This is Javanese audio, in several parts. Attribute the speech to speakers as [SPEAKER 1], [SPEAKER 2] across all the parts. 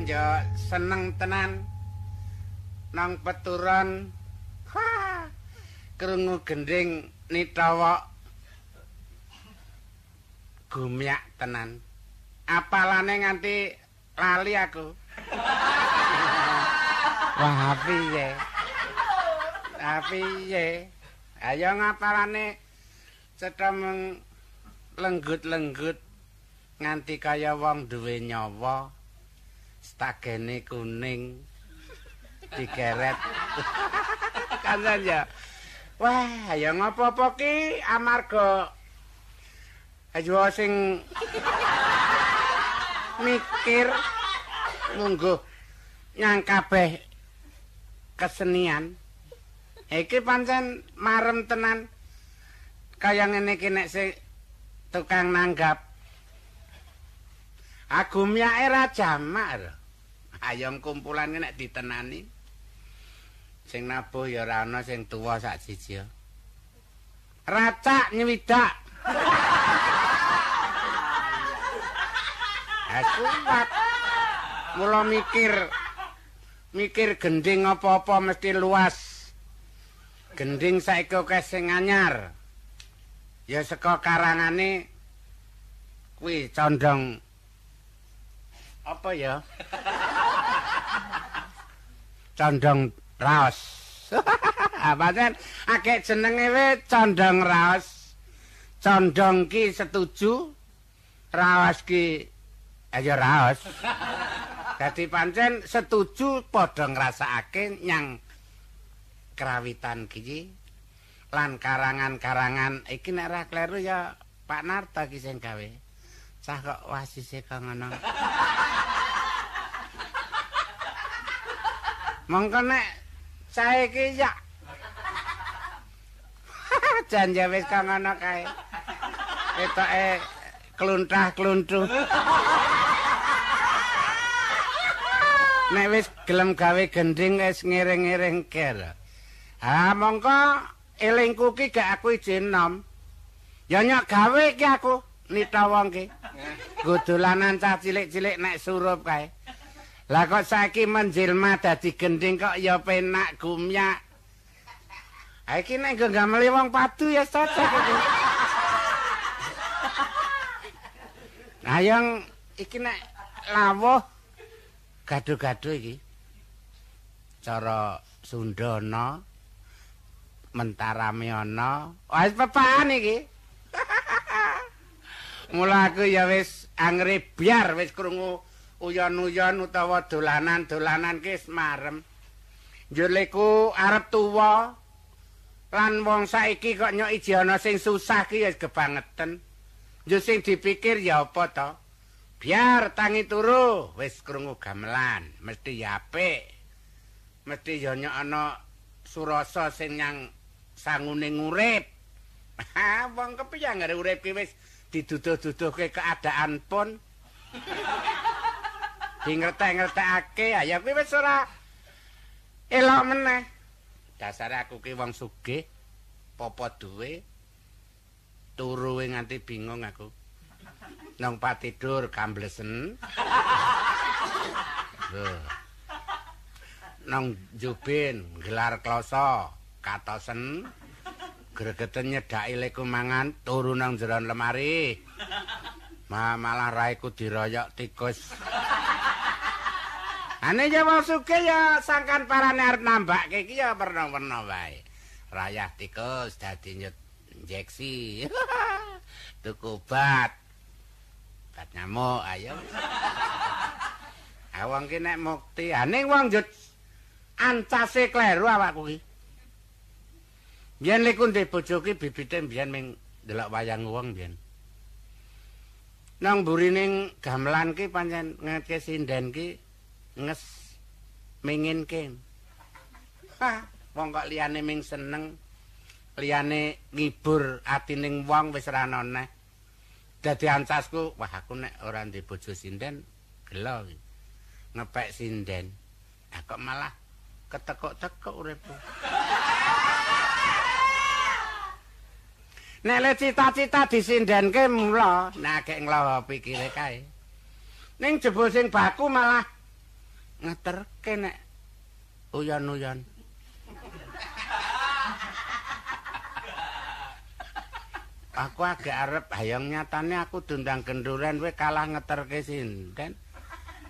[SPEAKER 1] Pancen yo seneng tenan nang peturon. Ha. Krungu gending nitawak gumyak tenan. Apalane nganti lali aku. Wah, piye? Piye? Ayo ngapalane cetha mung lenggut-lenggut nganti kaya wong duwe nyawa. Stagene kuning digeret. Kancan ya. Wah, ya ngopo-opo ki amarga ayo sing mikir mungguh nyang kabeh kesenian. Iki pancen marem tenan. Kaya ngene iki nek sing tukang nanggap. Agumyake ra jamak lho. Ayo kumpulan nek ditenani. Sing nabuh ya ora ana sing tuwa sak siji. Racak nywidak. Aku kuat. Mula mikir gending apa-apa mesti luas. Gending saiki akeh sing anyar. Ya saka karangane kuwi condong apa ya? Condong raos. Pancen akeh jenenge we condong raos. Condong ki setuju, raos ki ayo raos. Dadi pancen setuju padha ngrasakake nyang krawitan ki lan karangan-karangan iki nek ora kleru ya Pak Narto ki sing gawe. Cah kok wasise kok ngono. Mongko nek cahe iki ya. Jan ya wis kok ngono kae. Ketoke kluntah-kluntuh. Nek wis gelem gawe gending wis ngiring-ngiring ker. Ha mongko elingku ki gak aku ijin nom. Ya nyok gawe ki aku nita wong ki. Nggo dolanan cah cilik-cilik nek surup kae. Lah kok saiki menjelma dadi gending kok ya penak gumyak. Ha iki nek nggo gameli wong padu ya cocok iki. Nah yang iki nek lawuh gado-gado iki. Cara Sundana mentarame ana. Wis pepakan iki. Mula aku ya wis angre biar wis krungu uyon-uyon utawa dolanan-dolanan ki wis marem. Njur leku arep tuwa lan wong saiki kok nyok iji ana sing susah ki ya kebangeten. Njur sing dipikir ya apa to? Biar tangi turu wis krungu gamelan, mesti ya apik. Mesti ya nyok ana surasa sing nyang sangune ngurip. Ha wong kepiye anggere urip ki wis diduduh-duduhke keadaan pun. Dingertek-ngertekake, ya kuwi wis ora elok meneh. Dasare aku ki wong sugih, popo duwe, turuwe nganti bingung aku. Nang patidur kamblesen. Lho. Nang jubin gelar kloso katosen. Gregeten nyedhaki leku mangan turu nang jero lemari. Malah raiku diroyok tikus. Ane ya wong sugih ya sangkan parane arep nambake iki ya werna-werna wae. Rayah tikus dadi injeksi. Tuku obat. Obat nyamuk ayo. Ha wong ki nek mukti, ha ning wong njut ancase kleru awakku ki. Biyen liku ndek bojo ki bibite biyen ming ndelok wayang wong biyen. Nang mburi ning gamelan ki pancen ngetke sinden ki nges minginke. Hah, wong kok liyane ming seneng, liyane ngibur atining wong wis ra ana neh. Dadi ancasku, wah aku nek ora ndek bojo sinden gelo iki. Ngepek sinden. Ah kok malah ketekuk-tekuk uripku. Nek le cita-cita disindenke mula, nek akeh nglawa pikire kae. Ning jebul sing baku malah ngeterke nek uyon-uyon. Aku agak arep hayang nyatane aku dundang genduren kowe kalah ngeterke sinden.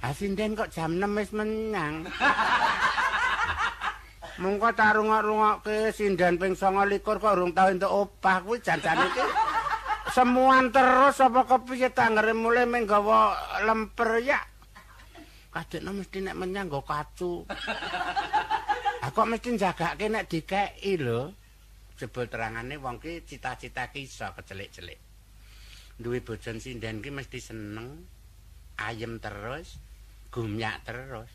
[SPEAKER 1] Ah sinden kok jam 6 wis menyang. Mungko tak rungok-rungokke sinden ping 29 kok urung tau entuk opah kuwi jan-jane iki. Semuan terus apa kepiye tanggere mulih mung gawa lemper ya. Kadekno mesti nek menyang nggo kacu. Aku kok mesti njagake nek dikeki lho. Jebul terangane wong ki cita-cita ki iso kecelik-celik. Duwe bojon sinden ki mesti seneng, ayem terus, gumyak terus.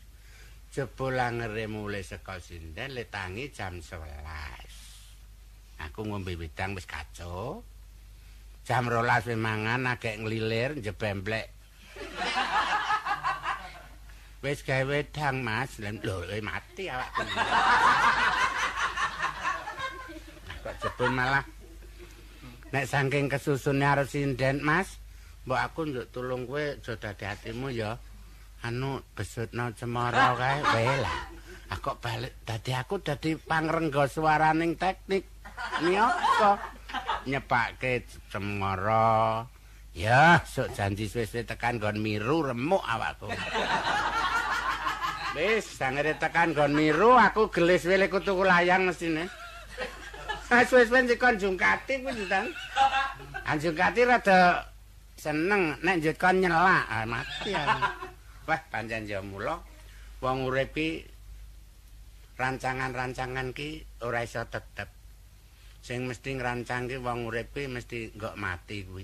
[SPEAKER 1] Jebul angere mulih saka sinden le tangi jam 11. Aku ngombe wedang wis kacau. Jam 12 wis mangan agek nglilir njebemblek. Wis gawe wedang Mas, lho mati awakku. Kok jebul malah nek saking kesusune arep sinden Mas, mbok aku njuk tulung kowe aja dadi atimu ya. Anu besutno cemara kae wae lah. Aku kok balik dadi aku dadi pangrengga suaraning teknik. Niyaka nyepake cemara. Ya, sok janji suwe-suwe tekan nggon miru remuk awakku. Wis, sangere tekan nggon miru aku gelis wele tuku layang mestine. Suwe-suwe dikon jungkati kuwi ndang. Jungkati rada seneng nek njut kon nyelak, mati aku. Wah, pancen ya mula wong urip ki rancangan-rancangan ki ora iso tetep. Sing mesti ngrancang ki wong urip ki mesti nggok mati kuwi.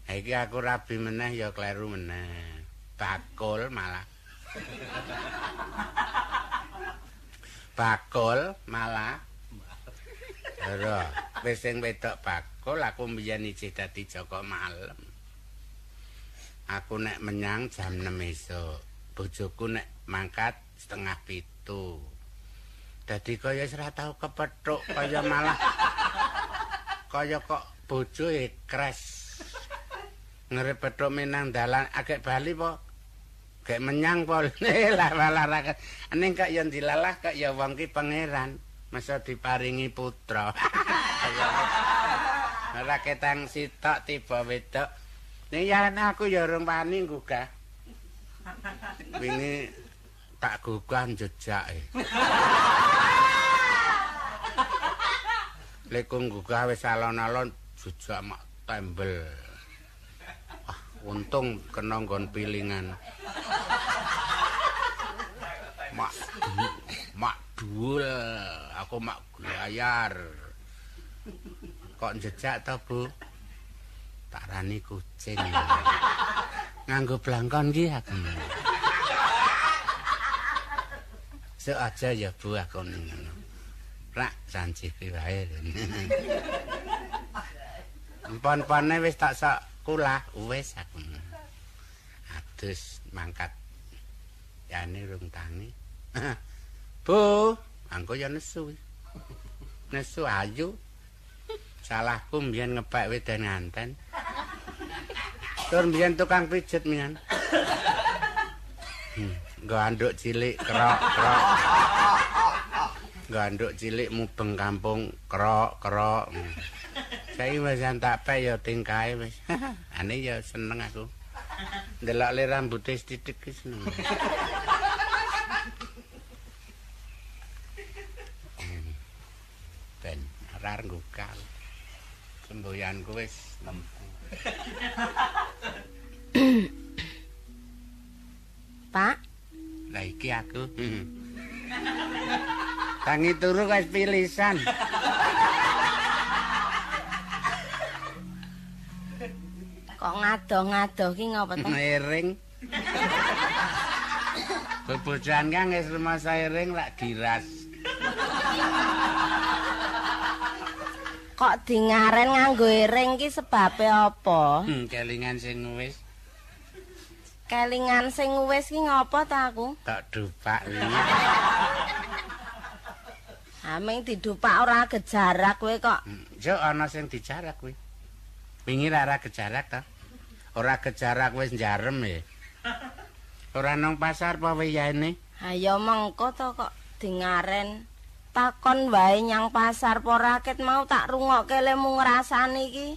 [SPEAKER 1] Ha iki aku rabi meneh ya kleru meneh. Bakul malah. Bakul malah. Ora, wis sing wedok bakul aku mbiyen isih dadi Joko malem. Aku nek menyang jam 6 esuk, bojoku nek mangkat 6:30. Dadi kaya wis ora tau kepethuk, kaya malah kaya kok bojo kres. Ngrepethuk menang dalan agek bali po. Gek menyang po. Lah malah ra. Ning kok ya ndilalah kok ya wong ki pangeran. Masa diparingi putra. Ora ketang sitok tiba wedok. Ning ya aku ya urung wani nggugah. Wingi tak gugah jejake. Lek nggugah wis alon-alon jejak mak tembel. Wah, untung kena nggon pilingan. Mak duel, aku mak glayar. Kok jejak to, Bu? Tak rani kucing. Nganggo blangkon ki aku. Sok aja ya Bu aku ngono. Rak sancipi wae. Empon-empone wis tak sok kulah, wis aku. Adus mangkat. Yane rung tangi. Bu, angko ya nesu. Nesu ayu. Salahku mbiyen ngepek wedan nganten. Tur mbiyen tukang pijet mbiyen. Nggo anduk cilik krok-krok. Nggo anduk cilik mubeng kampung krok-krok. Saiki wis tak pek ya tingkae wis. Ane ya seneng aku. Ndelok le rambute sithik ki seneng. Ben ora nggukal. Semboyanku wis lempu.
[SPEAKER 2] Pak?
[SPEAKER 1] Lah iki aku. Tangi turu wis pilisan.
[SPEAKER 2] Kok ngadoh-ngadoh ki ngapa to?
[SPEAKER 1] Iring. Bebojoan kang wis rumasa iring lak giras.
[SPEAKER 2] Kok dingaren nganggo iring ki sebabe apa?
[SPEAKER 1] Kelingan sing wis.
[SPEAKER 2] Kelingan sing wis ki ngapa ta aku?
[SPEAKER 1] Tak dupak wingi.
[SPEAKER 2] Aming didupak ora gejarak kowe kok.
[SPEAKER 1] Yo ana sing dijarak kuwi. Wingi ora gejarak ta? Ora gejarak wis njarem e. Ora nang pasar apa wiyane?
[SPEAKER 2] Ha ya mengko to kok dingaren. Takon wae nyang pasar apa raket mau tak rungokke lemu ngrasani iki.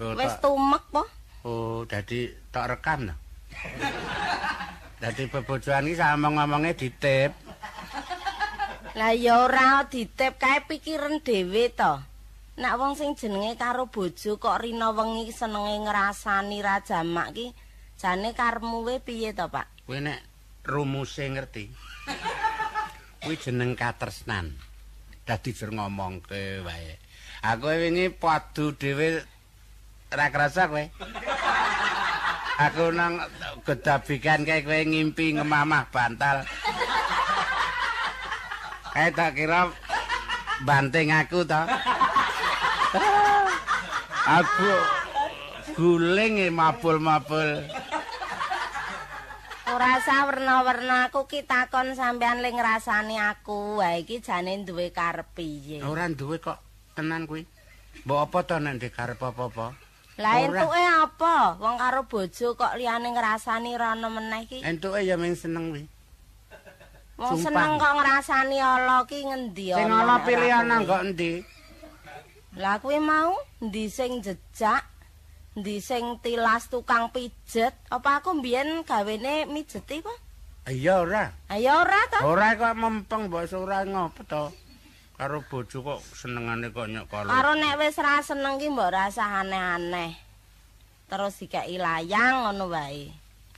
[SPEAKER 2] Wis tumek po?
[SPEAKER 1] Oh, dadi tok rekam to. Dadi bebojoan iki samong-ngomonge ditip.
[SPEAKER 2] Lah ya ora ditip kae pikiran dhewe to. Nek wong sing jenenge karo bojo kok rina wengi senenge ngrasani ra jamak ki jane karepmu we piye to, Pak?
[SPEAKER 1] Kowe nek rumuse ngerti. Kuwi jeneng katresnan. Dadi jer ngomongke wae. Aku wingi padu dhewe ra krasa kowe. Aku nang gedabikan kae kowe ngimpi ngemamah bantal. Kae tak kira banting aku to. Aku guling mabul-mabul.
[SPEAKER 2] Ora usah werna-werna aku ki takon sampean le ngrasani aku. Wae iki jane duwe karep piye?
[SPEAKER 1] Ora duwe kok tenan kuwi. Mbok apa to nek ndek karep apa-apa?
[SPEAKER 2] Lah entuke apa? Wong karo bojo kok liyane ngrasani ora ana meneh iki.
[SPEAKER 1] Entuke ya mung seneng kuwi.
[SPEAKER 2] Wong seneng kok ngrasani ala ki ngendi ana?
[SPEAKER 1] Sing ala pilihan nang endi?
[SPEAKER 2] Lah kuwi mau endi sing jejak? Endi sing tilas tukang pijet? Apa aku mbiyen gawene mijeti apa?
[SPEAKER 1] Iya ora.
[SPEAKER 2] Ya ora to.
[SPEAKER 1] Ora kok mempeng mbok ora ngopo to. Karo bojo kok senengane kok nyok kala.
[SPEAKER 2] Karo nek wis ra seneng ki mbok rasah aneh-aneh. Terus dikeki layang ngono wae.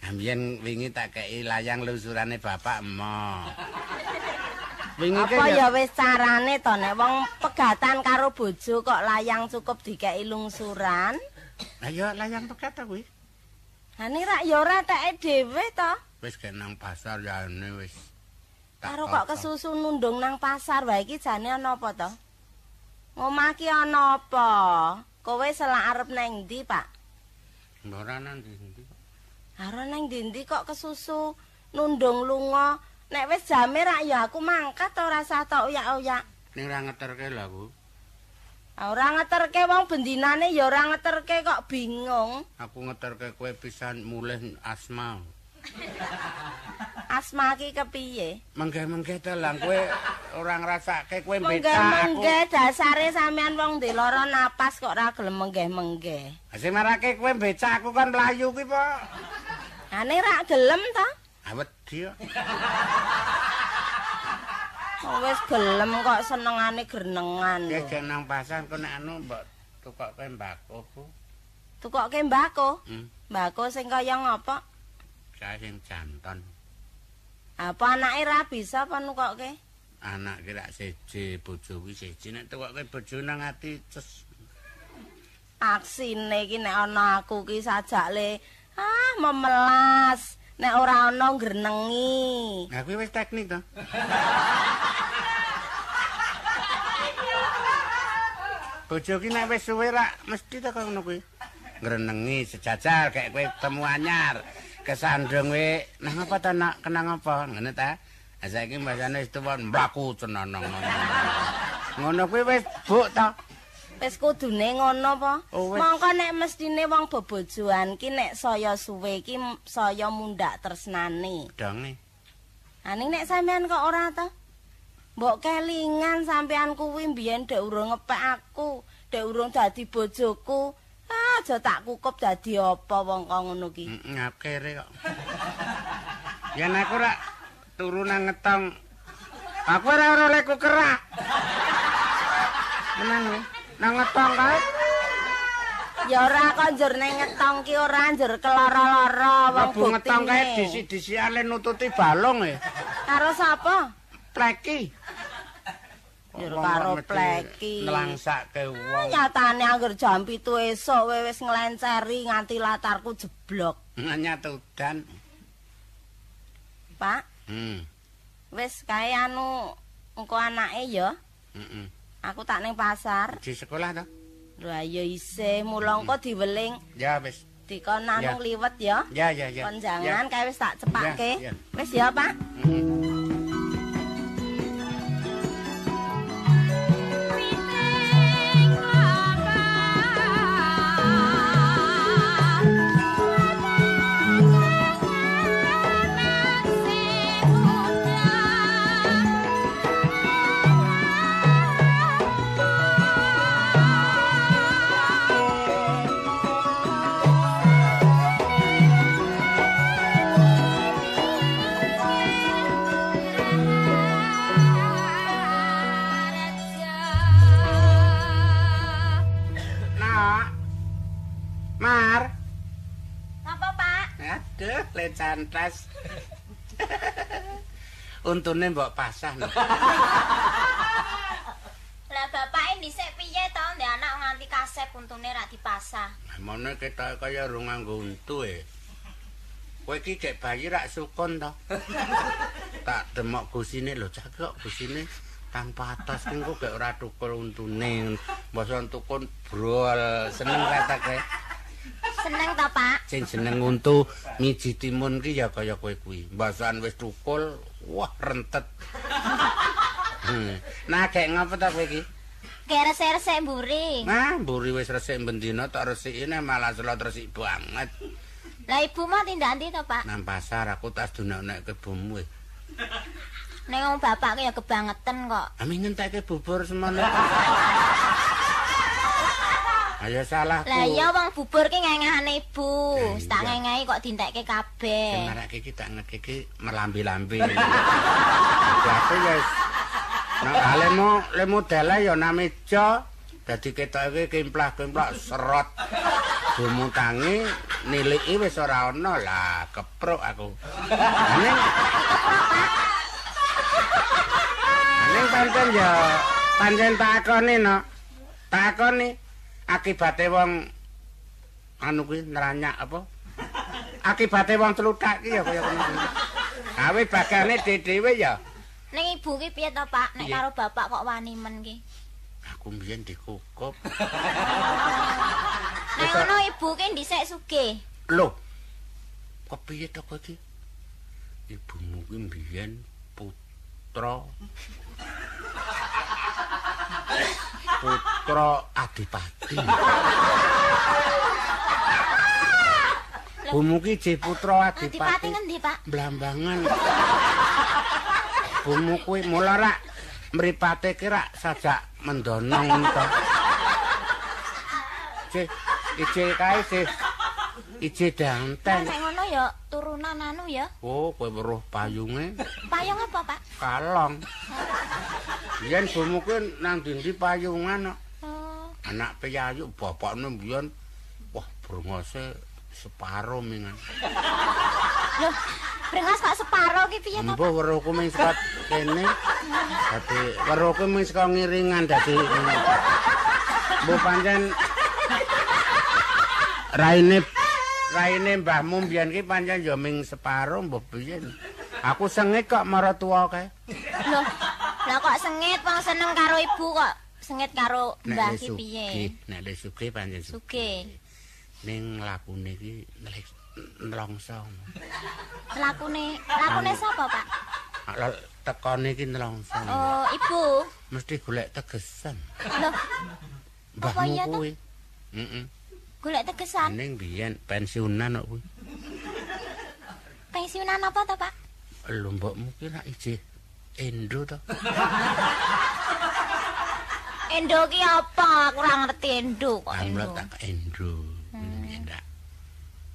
[SPEAKER 1] Mbiyen wingi tak keki layang lusurane bapak emo. Wingi
[SPEAKER 2] apa ya wis carane to nek wong pegatan karo bojo kok layang cukup dikeki lungsuran?
[SPEAKER 1] Lah ya layang pegat ta kuwi.
[SPEAKER 2] Ha ning rak ya ora teke dhewe to.
[SPEAKER 1] Wis gek nang pasar yane wis.
[SPEAKER 2] Karo kok kesusu nundung nang pasar wae iki jane ana apa to? Ngomah ki ana apa? Kowe selak arep nang ndi, Pak?
[SPEAKER 1] Ora nang ndi-ndi kok.
[SPEAKER 2] Ora nang ndi-ndi kok kesusu nundung lunga. Nek wis jame rak ya aku mangkat ora usah tok oyak-oyak.
[SPEAKER 1] Ning ora ngeterke lho aku.
[SPEAKER 2] Ora ngeterke wong bendinane ya ora ngeterke kok bingung.
[SPEAKER 1] Aku ngeterke kowe pisan mulih asma.
[SPEAKER 2] Asma ki kepiye?
[SPEAKER 1] Menggeh-menggeh to lah kowe ora ngrasake kowe mbecak aku.
[SPEAKER 2] Menggeh-menggeh dasare sampean wong ndek lara napas kok ora gelem menggeh-menggeh.
[SPEAKER 1] Sing marake kowe mbecak aku kan mlayu kuwi po.
[SPEAKER 2] Ane ra gelem to?
[SPEAKER 1] Ah wedi kok.
[SPEAKER 2] Wis gelem kok senengane grenengan.
[SPEAKER 1] Ya gek nang pasar kok nek anu mbok tukokke mbako ku.
[SPEAKER 2] Tukokke mbako? Mbako sing kaya ngopo?
[SPEAKER 1] Kae sing jantan.
[SPEAKER 2] Apa anake ra bisa apa nukokke?
[SPEAKER 1] Anak ki rak siji, bojo kuwi siji. Nek tukokke bojo nang ati ces.
[SPEAKER 2] Aksine iki nek ana aku ki sajak le ah memelas. Nek ora ana ngrenengi.
[SPEAKER 1] Lah kuwi wis teknik to. Bojo ki nek wis suwe rak mesti to kok ngono kuwi. Ngrenengi sejajar kayak kowe temu anyar. Kesandung kowe nang apa to nak kenang apa ngene ta. Lah saiki mbasane wis tuwa mlaku cenana ngono. Ngono kuwi wis buk to.
[SPEAKER 2] Wis kudune ngono apa? Mongko nek mestine wong bebojoan ki nek saya suwe ki saya mundhak tresnane.
[SPEAKER 1] Donge.
[SPEAKER 2] Aning nek sampean kok ora to? Mbok kelingan sampean kuwi mbiyen dek urung ngepek aku, dek urung dadi bojoku. Ah, aja tak kukup dadi apa wong kok ngono ki.
[SPEAKER 1] Ngakere kok. Yen aku rak turu nang ngetong. Aku ora ora oleh kerak. Menang kowe. Nang ngetong kae.
[SPEAKER 2] Ya ora kok njur nang ngetong ki ora njur keloro-loro wong
[SPEAKER 1] buktine. Ngetong kae disi-disian le nututi balung e.
[SPEAKER 2] Karo sapa?
[SPEAKER 1] Pleki.
[SPEAKER 2] Njur karo pleki.
[SPEAKER 1] Nelangsake wong.
[SPEAKER 2] Nyatane angger jam 7 esuk kowe wis nglenceri nganti latarku jeblok.
[SPEAKER 1] Nyat udan.
[SPEAKER 2] Pak. Wis kae anu engko anake ya.
[SPEAKER 1] Heeh.
[SPEAKER 2] Aku tak ning pasar.
[SPEAKER 1] Di sekolah to?
[SPEAKER 2] Lho ya isih, mula engko diweling.
[SPEAKER 1] Ya wis.
[SPEAKER 2] Dikon anu liwet ya.
[SPEAKER 1] Ya ya ya.
[SPEAKER 2] Kon jangan kae wis tak cepake. Wis ya, Pak.
[SPEAKER 1] Aduh, le cantas. Untune mbok pasah.
[SPEAKER 3] Lah bapake dhisik piye to ndek anak nganti kasep untune ra dipasah.
[SPEAKER 1] Mono ketoke kaya rung nganggo untu e. Kowe iki gek bayi rak sukun to. Tak demok gusine lho, cah kok gusine tanpa atas ki engko gek ora tukul untune. Mbasa tukun brol, seneng ra ta kowe?
[SPEAKER 3] Seneng to, Pak?
[SPEAKER 1] Sing jeneng untu miji timun ki ya kaya kowe kuwi. Mbasan wis tukul, wah rentet. Nah, gek ngapa ta kowe iki?
[SPEAKER 3] Gek resik-resik mburi.
[SPEAKER 1] Nah, mburi wis resik bendina tak resikine malah selot resik banget.
[SPEAKER 3] Lah ibu mah tindak ndi to, Pak?
[SPEAKER 1] Nang pasar aku tas dunek-nek kebomu.
[SPEAKER 3] Ning wong bapak ki ya kebangetan kok.
[SPEAKER 1] Ami ngentekke bubur semono. Ayo salahku.
[SPEAKER 3] Lah iya wong bubur ki ngengehane ibu. Wis tak ngengehi kok dintekke kabeh.
[SPEAKER 1] Sing marake iki tak ngerti iki melambi-lambi. Aku ya nah lemu lemu dele ya nang meja dadi ketoke kemplah-kemplah serot. Bumutange niliki wis ora ana lah kepruk aku. Ning ning pancen ya pancen takone no. Takone akibate wong anu kuwi neranyak apa? Akibate wong tluthak ki ya kaya ngono kuwi. Awe bagane dhewe ya.
[SPEAKER 3] Ning ibu ki piye to, Pak? Nek karo bapak kok wani men ki?
[SPEAKER 1] Aku mbiyen dikukup.
[SPEAKER 3] Nek ngono ibu ki dhisik sugih.
[SPEAKER 1] Lho. Kepiye to kowe iki? Ibumu ki mbiyen putra Adipati. Bumu ki jeh putra Adipati.
[SPEAKER 3] Adipati ngendi, Pak?
[SPEAKER 1] Blambangan. Bumu kuwi mula rak mripate ki rak sajak mendonong to. Jeh, ije kae sih. Ije danten.
[SPEAKER 3] Nek ngono ya turunan anu ya.
[SPEAKER 1] Oh, kowe weruh payunge.
[SPEAKER 3] Payung apa, Pak?
[SPEAKER 1] Kalong. Biyen bomu kuwi nang ndi payungan kok.
[SPEAKER 3] Oh.
[SPEAKER 1] Anak piyayu bapakne mbiyen wah brengose separo mingan.
[SPEAKER 3] Loh, brengos kok separo ki piye to?
[SPEAKER 1] Mbah weruhku ming saka kene. Dadi weruhku ming saka ngiringan dadi. Mbah pancen raine mbahmu mbiyen ki pancen ya ming separo mbah piye. Aku sengit kok maratuwa kae.
[SPEAKER 3] Loh, lah kok sengit wong seneng karo ibu kok sengit karo mbah ki piye?
[SPEAKER 1] Nek le sugih pancen sugih. Ning lakune iki nelongso.
[SPEAKER 3] Lakune sapa, Pak?
[SPEAKER 1] Tekone iki nelongso.
[SPEAKER 3] Oh, ibu.
[SPEAKER 1] Mesti golek tegesan.
[SPEAKER 3] Loh.
[SPEAKER 1] Mbahmu kuwi. Heeh.
[SPEAKER 3] Golek tegesan.
[SPEAKER 1] Ning biyen pensiunan kok kuwi.
[SPEAKER 3] Pensiunan apa to, Pak?
[SPEAKER 1] Lho mbokmu ki rak ijih endo to.
[SPEAKER 3] Endo ki apa? Aku ora ngerti endo kok.
[SPEAKER 1] Endo tak endo. Biyen rak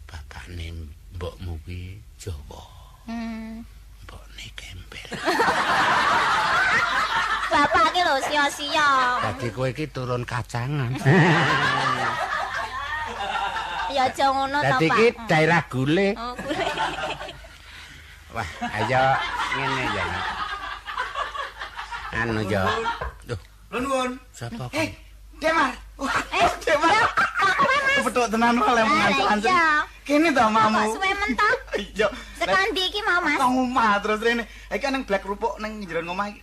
[SPEAKER 1] bapakne mbokmu ki Jawa. Mbokne gembel.
[SPEAKER 3] Bapak ki lho sia-sia.
[SPEAKER 1] Dadi kowe iki turun kacangan.
[SPEAKER 3] Ya aja ngono to, Pak.
[SPEAKER 1] Dadi iki daerah Gule.
[SPEAKER 3] Oh, Gule.
[SPEAKER 1] Wah, ayo ngene ya. Anu ya. Duh.
[SPEAKER 4] Nuwun.
[SPEAKER 1] Sapa kok?
[SPEAKER 4] Demar. Demar. Petuk tenan wae ngantuk-antuk. Kene to mamu.
[SPEAKER 3] Kok suwe men to?
[SPEAKER 4] Iya.
[SPEAKER 3] Tekan ndi iki mau, Mas?
[SPEAKER 4] Nang omah terus rene. Iki nang blek kerupuk nang jero omah iki.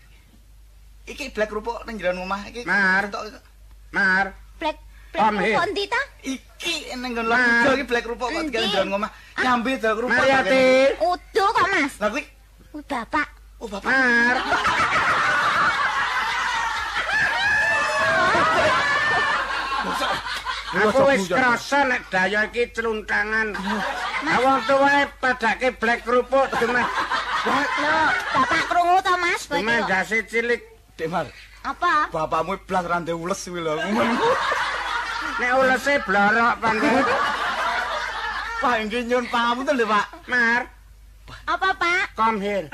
[SPEAKER 4] Iki blek kerupuk nang jero omah iki.
[SPEAKER 1] Mar. Mar.
[SPEAKER 3] Blek kerupuk ndi ta?
[SPEAKER 4] Iki nang nggon lho iki blek kerupuk kok digawe jero omah. Nyambi do kerupuk.
[SPEAKER 1] Mariati.
[SPEAKER 3] Udu kok, Mas.
[SPEAKER 4] Lah kuwi.
[SPEAKER 3] Kuwi bapak.
[SPEAKER 4] Oh, bapak.
[SPEAKER 1] Mar. Aku wis krasa nek daya iki cluntangan. Wong tuwae padake blek kerupuk cuma.
[SPEAKER 3] Lho, bapak krungu to, Mas?
[SPEAKER 1] Cuma ndase cilik.
[SPEAKER 4] Dek Mar.
[SPEAKER 3] Apa?
[SPEAKER 4] Bapakmu blas ra ndek ules kuwi lho.
[SPEAKER 1] Nek ulese blorok pancen.
[SPEAKER 4] Pak nggih nyuwun pangapunten lho, Pak.
[SPEAKER 1] Mar.
[SPEAKER 3] Apa, Pak?
[SPEAKER 1] Come here.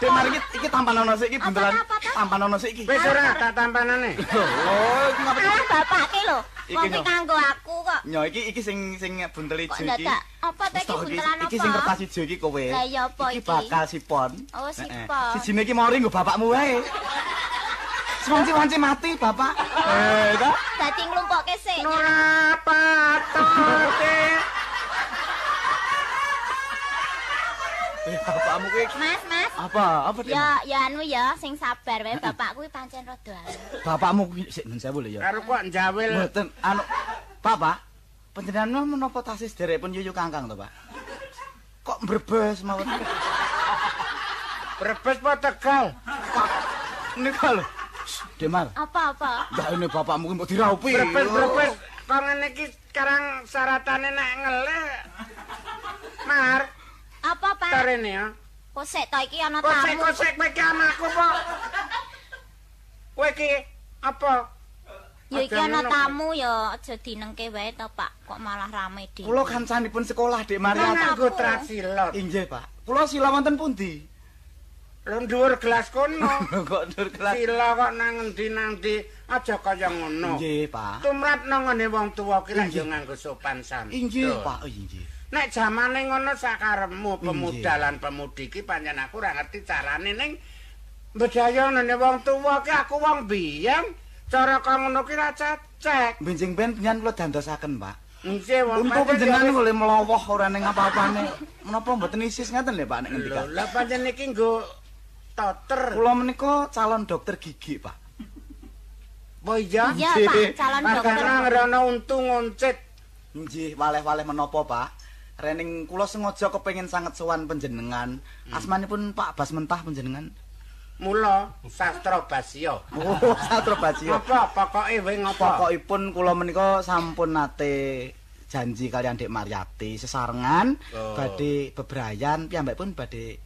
[SPEAKER 4] Dek Mar iki tampanono sik iki buntelan. Tampanono sik iki.
[SPEAKER 1] Wis ora tak tampanane.
[SPEAKER 4] Oh, iki ngapa?
[SPEAKER 3] Alah bapak ki lho. Wong iki kanggo aku kok. kok.
[SPEAKER 4] Nyo iki iki sing sing buntel ijo iki.
[SPEAKER 3] Apa ta iki buntelan apa?
[SPEAKER 4] Iki sing kertas ijo iki kowe.
[SPEAKER 3] Lah iya apa iki?
[SPEAKER 4] Iki bakal sipon.
[SPEAKER 3] Oh, sipon.
[SPEAKER 4] Sijine iki mori nggo bapakmu wae. Sewanci-wanci mati bapak. Eh, ta?
[SPEAKER 3] Dadi nglumpukke sik.
[SPEAKER 1] Ora patote.
[SPEAKER 4] Eh, bapakmu kuwi.
[SPEAKER 3] Mas, Mas.
[SPEAKER 4] Apa? Apa Dek?
[SPEAKER 3] Ya, ya anu ya, sing sabar wae bapakku kuwi pancen rada anu.
[SPEAKER 4] Bapakmu kuwi sik nun sewu lho ya.
[SPEAKER 1] Karo kok njawil.
[SPEAKER 4] Mboten anu Pak, Pak. Panjenengan menapa tasih sederekipun yuyu kangkang to, Pak? Kok mbrebes mawon?
[SPEAKER 1] Brebes apa Tegal?
[SPEAKER 4] Nika lho. Dek Mar.
[SPEAKER 3] Apa-apa?
[SPEAKER 4] Mbak ini bapakmu kuwi mbok diraupi.
[SPEAKER 1] Brebes-brebes kok ngene iki sekarang syaratane nek ngelih. Mar.
[SPEAKER 3] Apa, Pak?
[SPEAKER 1] Tarene ya.
[SPEAKER 3] Kosek to iki ana tamu.
[SPEAKER 1] Kosek-kosek kowe iki anakku apa? Kowe iki apa?
[SPEAKER 3] Ya iki ana tamu ya aja dinengke wae to, Pak. Kok malah rame dhewe.
[SPEAKER 4] Kula kancanipun sekolah Dek Maria.
[SPEAKER 1] Nganggo trasilot.
[SPEAKER 4] Inggih, Pak. Kula sila wonten pundi?
[SPEAKER 1] Lho dhuwur gelas kono.
[SPEAKER 4] Kok dhuwur gelas.
[SPEAKER 1] Sila kok nang endi-nang ndi aja kaya ngono.
[SPEAKER 4] Inggih, Pak.
[SPEAKER 1] Tumrap nang ngene wong tuwa ki lak yo nganggo sopan santun.
[SPEAKER 4] Inggih, Pak. Inggih.
[SPEAKER 1] Nek jamane ngono sakarepmu pemuda lan pemudi ki pancen aku ora ngerti carane ning bedaya nene wong tuwa ki aku wong biyen cara kaya ngono ki ra cecek.
[SPEAKER 4] Benjing ben penyan kula dandosaken, Pak.
[SPEAKER 1] Nggih, wong
[SPEAKER 4] untu panjenengan boleh mlowoh ora ning apa-apane. Menapa mboten isis ngaten lho, Pak, nek ngendikan.
[SPEAKER 1] Lho, lah pancen iki nggo toter.
[SPEAKER 4] Kula menika calon dokter gigi, Pak.
[SPEAKER 1] Oh iya?
[SPEAKER 3] Iya, Pak, calon dokter.
[SPEAKER 1] Karena ngrono untu ngoncit.
[SPEAKER 4] Nggih, waleh-waleh menapa, Pak? Rening kula sengaja kepengin sanget sowan panjenengan. Asmanipun Pak Bas Mentah panjenengan.
[SPEAKER 1] Mula Sastra Basya.
[SPEAKER 4] Oh, Sastra Basya.
[SPEAKER 1] Apa pokoke we ngopo?
[SPEAKER 4] Pokokipun kula menika sampun nate janji kalian Dek Maryati sesarengan badhe bebrayan piyambakipun badhe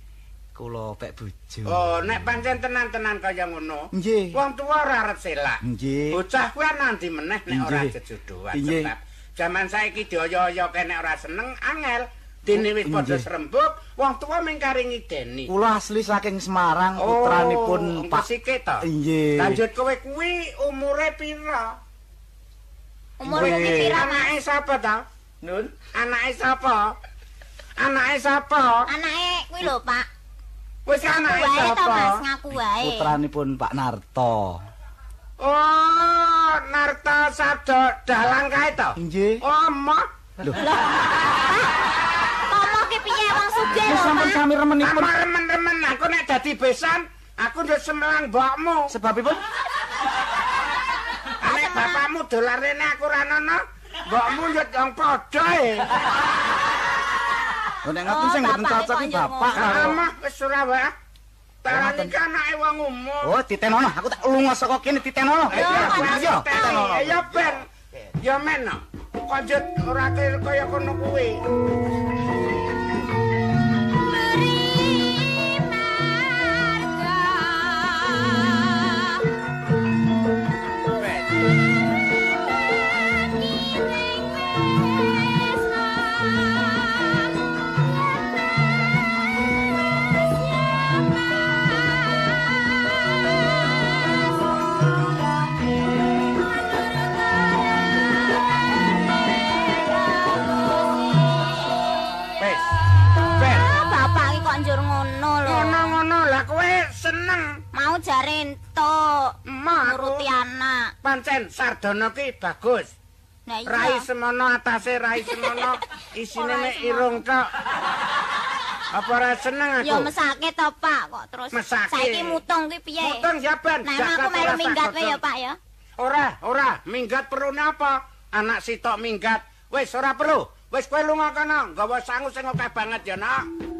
[SPEAKER 4] kula pek bojo.
[SPEAKER 1] Oh, nek pancen tenan-tenan kaya ngono.
[SPEAKER 4] Nggih.
[SPEAKER 1] Wong tuwa ora arep selak.
[SPEAKER 4] Nggih.
[SPEAKER 1] Bocah kuwi nanti meneh nek ora jejodohan sebab jaman saiki dioyo-oyo kene ora seneng angel. Dene wis padha srembug, wong tuwa mung kari ngideni.
[SPEAKER 4] Kula asli saking Semarang, putranipun Pak
[SPEAKER 1] Sike to.
[SPEAKER 4] Nggih.
[SPEAKER 1] Lanjut kowe kuwi umure pira?
[SPEAKER 3] Umurmu ki pira, Mas?
[SPEAKER 1] Anake sapa ta?
[SPEAKER 4] Nun?
[SPEAKER 1] Anake sapa? Anake sapa?
[SPEAKER 3] Anake kuwi lho, Pak.
[SPEAKER 1] Wis anake sapa?
[SPEAKER 3] Mas, ngaku wae.
[SPEAKER 4] Putranipun Pak Narto.
[SPEAKER 1] Oh, Narto Sabdo dalang kae to?
[SPEAKER 4] Nggih.
[SPEAKER 1] Oh, moh.
[SPEAKER 4] Lho.
[SPEAKER 3] Tomo ki piye wong sugih lho,
[SPEAKER 4] Sampun sami remenipun.
[SPEAKER 1] Remen-remen aku nek dadi besan, aku nduk semelang mbokmu.
[SPEAKER 4] Sebabipun?
[SPEAKER 1] Nek bapakmu dolar rene aku ora nono, mbokmu nduk wong padha e.
[SPEAKER 4] Lho nek ngoten sing mboten cocok ki bapak karo
[SPEAKER 1] mah wis ora wae. Tarane ki anake wong umum.
[SPEAKER 4] Oh, titenono, aku tak lunga saka kene titenono.
[SPEAKER 1] Iya, titenono. Ya ben. Ya men. Kok njut ora kaya kono kuwi.
[SPEAKER 3] Mau jare entuk nuruti anak.
[SPEAKER 1] Pancen sardana ki bagus.
[SPEAKER 3] Nah iya.
[SPEAKER 1] Rai semono atase rai semono isine mek irung tok. Apa ora seneng aku?
[SPEAKER 3] Ya mesake to, Pak, kok terus
[SPEAKER 1] mesake.
[SPEAKER 3] Saiki mutung ki piye?
[SPEAKER 1] Mutung ya ben.
[SPEAKER 3] Nah, aku melu minggat wae ya, Pak ya.
[SPEAKER 1] Ora, ora, minggat perlune apa? Anak sitok minggat. Wis ora perlu. Wis kowe lunga kono, nggawa sangu sing akeh banget ya, Nak.
[SPEAKER 3] Yeah.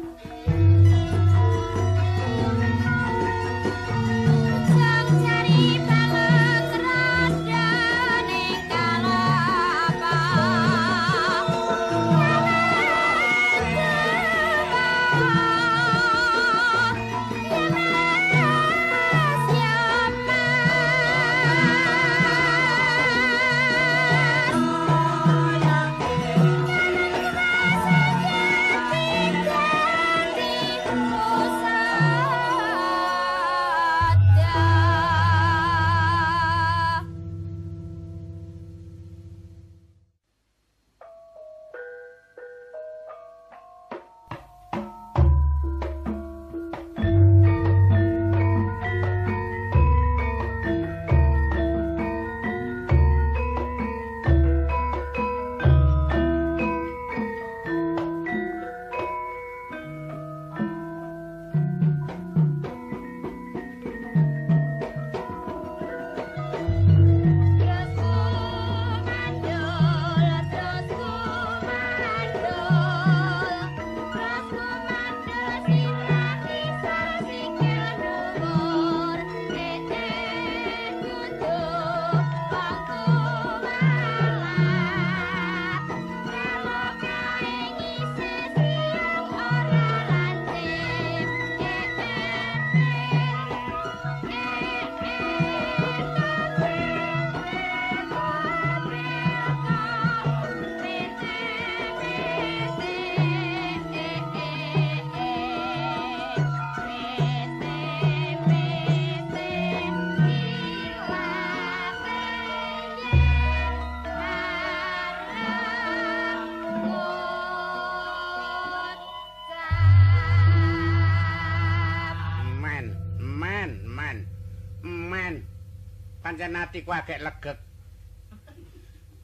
[SPEAKER 1] Pancen atiku agek legek.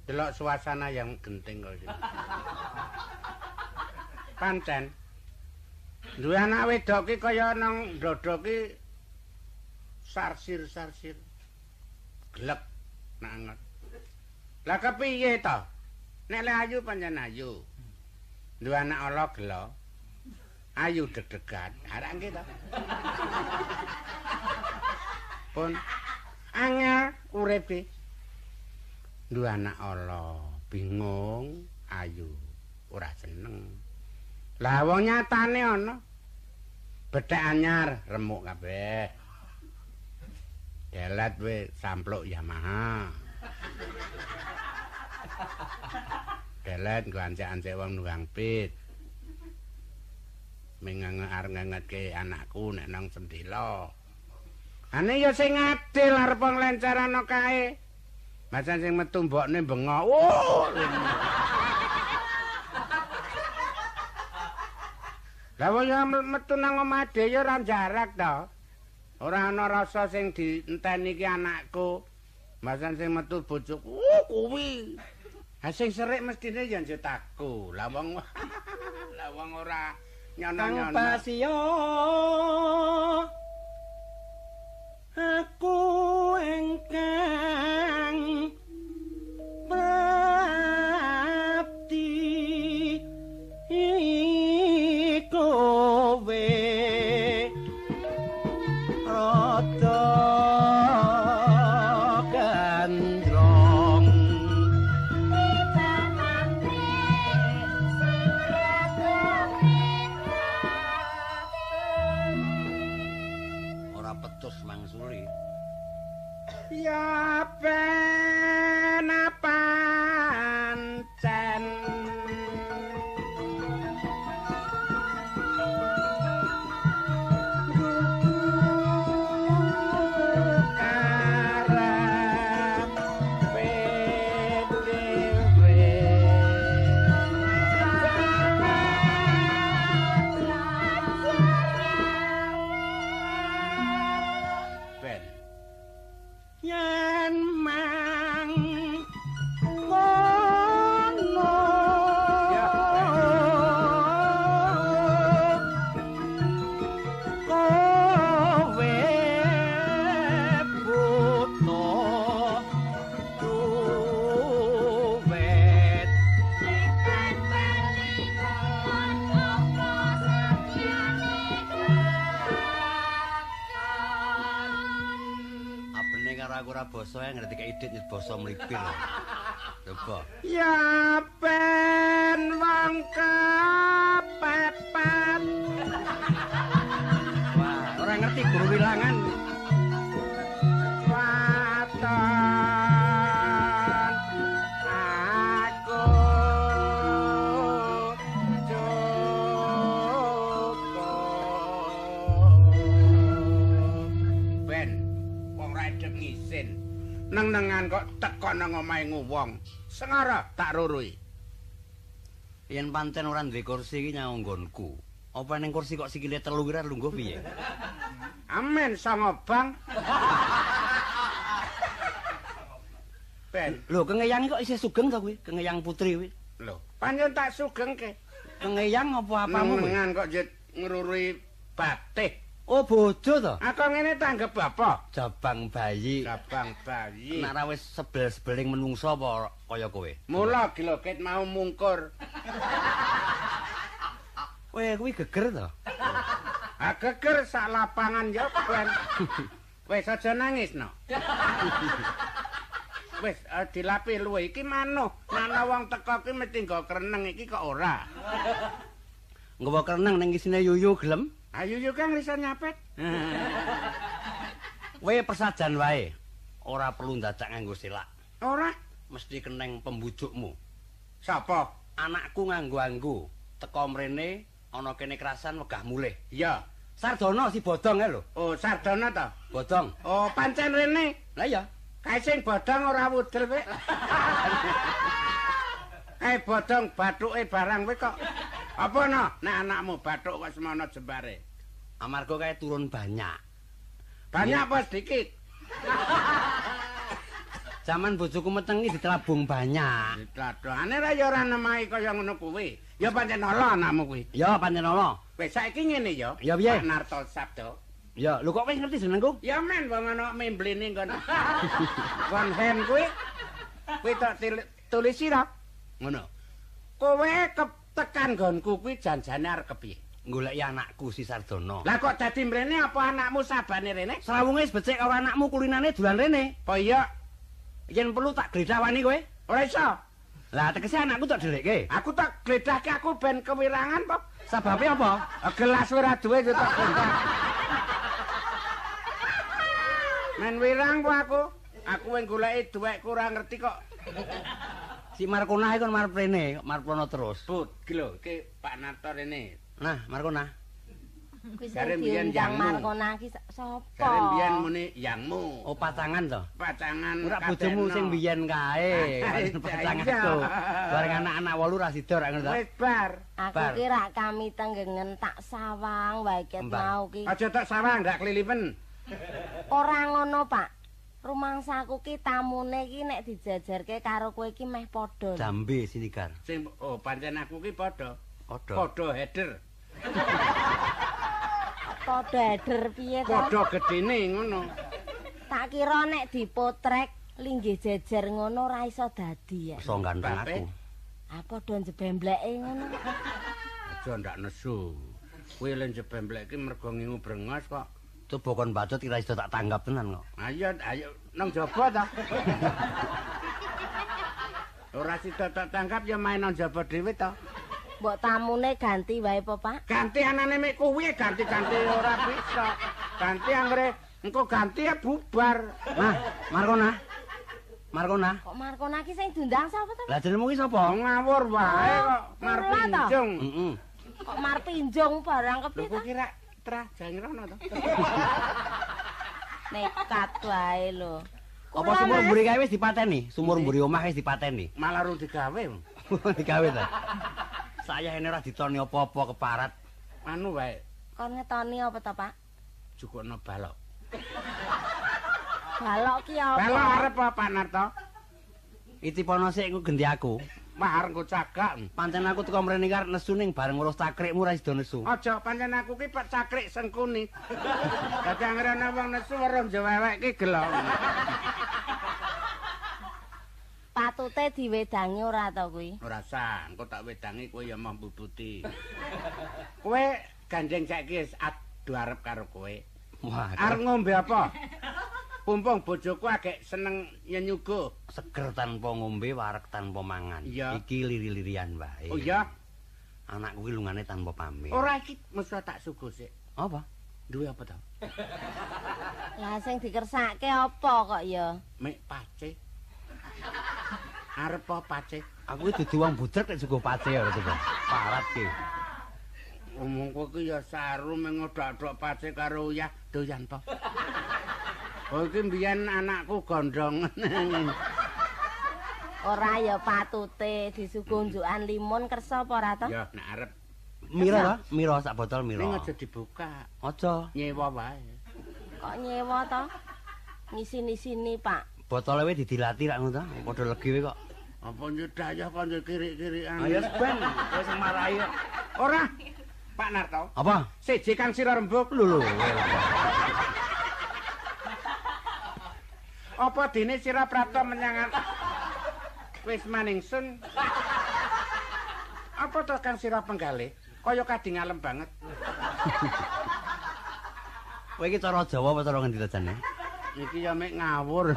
[SPEAKER 1] Delok suasana yang genting kok iki. Pancen duwe anak wedok ki kaya nang ndodho ki sarsir-sarsir. Glek nak anget. Lah kepiye to? Nek le ayu pancen ayu. Duwe anak ala gelo. Ayu deg-degan. Arek nggih to. Pun angel urip ki. Duwe anak ala bingung, ayu ora seneng. Lah wong nyatane ana bethek anyar remuk kabeh. Delet we sampluk Yamaha. Delet nggo ancek-ancek wong nunggang pit. Ming arep ngengetke anakku nek nang sendela. Ane ya sing adil arep nglencerana kae. Macan sing metu mbokne bengok. Oh. Lah wong ya metu nang omah dhewe ya ora jarak to. Ora ana rasa sing dienteni iki anakku. Macan sing metu bojoku kuwi. Ha sing serik mestine ya njut aku. Lah wong lah wong ora nyono-nyono.
[SPEAKER 4] Kang Pasio aku ingkang prapti kowe rada gandrong
[SPEAKER 5] ora pecus mangsuli.
[SPEAKER 1] Ya ben pancen karepe dhewe. Ben
[SPEAKER 4] yen mang kono kowe buta duwet
[SPEAKER 5] Abene karo aku ora basa ngerti kek idit nyet basa mlipir. Coba.
[SPEAKER 1] Ya ben wong kepepet.
[SPEAKER 5] Wah, ora ngerti guru wilangan.
[SPEAKER 1] Waton aku cukup. Ben wong ra edek ngisin. Neng-nengan kok teko nang omahe wong. Sengara tak rurui.
[SPEAKER 5] Yen pancen ora duwe kursi iki nyang nggonku. Apa ning kursi kok sikile telu kira lungguh piye?
[SPEAKER 1] Amin songo bang. Ben,
[SPEAKER 5] Lho, kengeyang kok isih sugeng to kuwi? Kengeyang putri kuwi.
[SPEAKER 1] lho, pancen tak sugengke.
[SPEAKER 5] Kengeyang apa apamu kuwi?
[SPEAKER 1] Neng-nengan kok jet ngrurui batih.
[SPEAKER 5] Oh, bojo to?
[SPEAKER 1] Aku ngene tanggep apa?
[SPEAKER 5] Jabang bayi.
[SPEAKER 1] Jabang bayi.
[SPEAKER 5] Nek ra wis sebel-sebeling menungso apa kaya kowe?
[SPEAKER 1] Mula gloket mau mungkur.
[SPEAKER 5] Kowe kuwi geger to?
[SPEAKER 1] Ah geger sak lapangan ya ben. Wis aja nangis no. Wis dilapi luwe iki manuh. Nana wong teko ki mesti nggo kreneng iki kok ora.
[SPEAKER 5] Nggawa kreneng ning isine yuyu gelem?
[SPEAKER 1] Ayo yuyu kang iso nyapet.
[SPEAKER 5] Kowe persajan wae. Ora perlu ndadak nganggo selak.
[SPEAKER 1] Ora,
[SPEAKER 5] mesti keneng pembujukmu.
[SPEAKER 1] Sapa?
[SPEAKER 5] Anakku nganggo-anggo. Teko mrene ana kene krasan wegah mulih.
[SPEAKER 1] Iya.
[SPEAKER 5] Sardono si Bodong ae lho.
[SPEAKER 1] Oh, Sardono to?
[SPEAKER 5] Bodong.
[SPEAKER 1] Oh, pancen rene.
[SPEAKER 5] Lah iya.
[SPEAKER 1] Kae sing bodong ora wudel wek. Kae bodong bathuke barang wek kok. Apa no? Nek anakmu bathuk kok semono jembare.
[SPEAKER 5] Amarga kae turun banyak.
[SPEAKER 1] Banyak apa sedikit?
[SPEAKER 5] Zaman bojoku meteng iki ditelabung banyak.
[SPEAKER 1] Ditladhane ra ya ora nemahi kaya ngono kuwi. Ya pancen ala anakmu kuwi.
[SPEAKER 5] Ya pancen ala.
[SPEAKER 1] Wis saiki ngene ya.
[SPEAKER 5] Ya piye?
[SPEAKER 1] Pak Narto Sabdo.
[SPEAKER 5] Ya, lho kok wis ngerti jenengku?
[SPEAKER 1] Ya men wong ana memblene nggon. Nggon hem kuwi. Kuwi tak tulisi ra. Ngono. Kowe tekan nggonku kuwi janjane arep kepiye?
[SPEAKER 5] Goleki anakku si Sardono.
[SPEAKER 1] Lah kok dadi mrene apa anakmu sabane rene?
[SPEAKER 5] Srawunge wis becik karo anakmu kulinane dolan rene.
[SPEAKER 1] Apa iya?
[SPEAKER 5] Yen perlu tak gledah wani kowe?
[SPEAKER 1] Ora iso.
[SPEAKER 5] Lah tegese anakku tak dhelekke.
[SPEAKER 1] Aku tak gledahke aku ben kewirangan po.
[SPEAKER 5] Sababe apa?
[SPEAKER 1] Gelas ora duwe yo tak gledah. Men wirang po aku. Aku wing goleki duwekku ora ngerti kok.
[SPEAKER 5] Si Markona iku marep rene, Markono terus.
[SPEAKER 1] Bud, iki lho, iki Pak Narto rene.
[SPEAKER 5] Nah, Markona.
[SPEAKER 2] Kuwi
[SPEAKER 1] Jare
[SPEAKER 2] sing
[SPEAKER 1] mbiyen
[SPEAKER 2] diundang
[SPEAKER 1] yangmu.
[SPEAKER 2] Markona ki sapa?
[SPEAKER 1] Jare mbiyen muni yangmu.
[SPEAKER 5] Oh, pacangan to?
[SPEAKER 1] Pacangan.
[SPEAKER 5] Ora bojomu sing biyen kae, pacanganku. Bareng anak-anak 8 ra sida ra ngono ta?
[SPEAKER 1] Wis bar.
[SPEAKER 2] Aku ki rak kami tenggengen tak sawang wae ket mau ki.
[SPEAKER 1] Aja tak sawang ndak klilipen.
[SPEAKER 2] Ora ngono, Pak. Rumangsaku ki tamune ki nek dijajarke karo kowe ki meh padha.
[SPEAKER 5] Jambe sinigar.
[SPEAKER 1] Sing oh pancen aku ki padha.
[SPEAKER 5] Padha.
[SPEAKER 1] Padha header.
[SPEAKER 2] Padha header piye to?
[SPEAKER 1] Padha gedene ngono.
[SPEAKER 2] Tak kira nek dipotrek linggih jejer ngono ora iso dadi ya.
[SPEAKER 5] Iso ganteng aku.
[SPEAKER 2] Ah padha njebembleke ngono.
[SPEAKER 1] Aja ndak nesu. Kowe le njebemblek ki mergo ngingu brengos kok.
[SPEAKER 5] Coba kon bacot kira iso tak tanggap tenan kok.
[SPEAKER 1] Ayo ayo nang jaba ta. Ora sida tak tangkap ya main nang jaba dhewe ta.
[SPEAKER 2] Mbok tamune ganti wae apa, Pak?
[SPEAKER 1] Ganti anane mek kuwi ganti-ganti ora bisa. Ganti anggere engko ganti ya bubar.
[SPEAKER 5] Nah, Markona. Markona.
[SPEAKER 2] Kok Markona ki sing diundang sapa to?
[SPEAKER 5] Lah jenengmu ki sapa?
[SPEAKER 1] Ngawur wae kok Marpinjung.
[SPEAKER 5] Heeh.
[SPEAKER 2] Kok Marpinjung barang kepiye
[SPEAKER 1] ta? Lho kok kira trah jangrono to?
[SPEAKER 2] Nekat wae lho.
[SPEAKER 5] Apa sumur mburi kae wis dipateni? Sumur mburi omah wis dipateni.
[SPEAKER 1] Malah rung digawe.
[SPEAKER 5] Digawe ta? Saya ini ora ditoni apa-apa keparat.
[SPEAKER 1] Anu wae.
[SPEAKER 2] Kon ngetoni apa to, Pak?
[SPEAKER 1] Jukukno balok.
[SPEAKER 2] Balok ki apa?
[SPEAKER 1] Balok arep apa, Pak Narto?
[SPEAKER 5] Itipono sik engko gendi aku.
[SPEAKER 1] Wah, arep nggo cagak.
[SPEAKER 5] Pancen aku teko mrene iki arep nesu ning bareng ngurus cakrikmu ora sida nesu.
[SPEAKER 1] Aja, pancen aku ki pak cakrik sengkuni. Dadi anggere ana wong nesu weruh njewewek ki gelo.
[SPEAKER 2] Patute diwedangi ora to kuwi?
[SPEAKER 1] Ora sah, engko tak wedangi kowe ya mah mbubuti. Kowe gandeng saiki wis adu arep karo kowe.
[SPEAKER 5] Wah,
[SPEAKER 1] arep ngombe apa? Pumpung bojoku agek seneng nyenyuguh.
[SPEAKER 5] Seger tanpa ngombe, wareg tanpa mangan.
[SPEAKER 1] Iya.
[SPEAKER 5] Iki liri-lirian wae.
[SPEAKER 1] Oh iya.
[SPEAKER 5] Anakku ki lungane tanpa pamit.
[SPEAKER 1] Ora iki mesti tak suguh sik.
[SPEAKER 5] Apa?
[SPEAKER 1] Duwe apa to?
[SPEAKER 2] Lah sing dikersake apa kok ya?
[SPEAKER 1] Mek pace. Arep apa pace?
[SPEAKER 5] Aku iki dudu wong budrek nek suguh pace ya coba. Parat ki.
[SPEAKER 1] Omong kowe ki ya saru meng ngodhok-odhok pace karo uyah doyan po. Oh iki mbiyen anakku gondhong.
[SPEAKER 2] Ora ya patute disuguh unjukan limun kersa apa ora to?
[SPEAKER 1] Ya nek arep.
[SPEAKER 5] Mira ta? Mira sak botol mira.
[SPEAKER 1] Ning aja dibuka.
[SPEAKER 5] Aja.
[SPEAKER 1] Nyewa wae.
[SPEAKER 2] Kok nyewa to? Ngisini-sini, Pak.
[SPEAKER 5] Botole wis didilati rak ngono ta? Padha legi wae kok.
[SPEAKER 1] Apa nyedayah kok kirik-kirikan.
[SPEAKER 5] Ayo ben, kowe sing marahi kok.
[SPEAKER 1] Ora. Pak Narto.
[SPEAKER 5] Apa?
[SPEAKER 1] Siji kang sira rembug.
[SPEAKER 5] Lho lho.
[SPEAKER 1] Apa dene sira prapta menyang wis maningsun? Apa to kang sira penggalih? Kaya kadhi ngalem banget.
[SPEAKER 5] Kowe iki cara Jawa apa cara ngendi to jane?
[SPEAKER 1] Iki ya mek ngawur.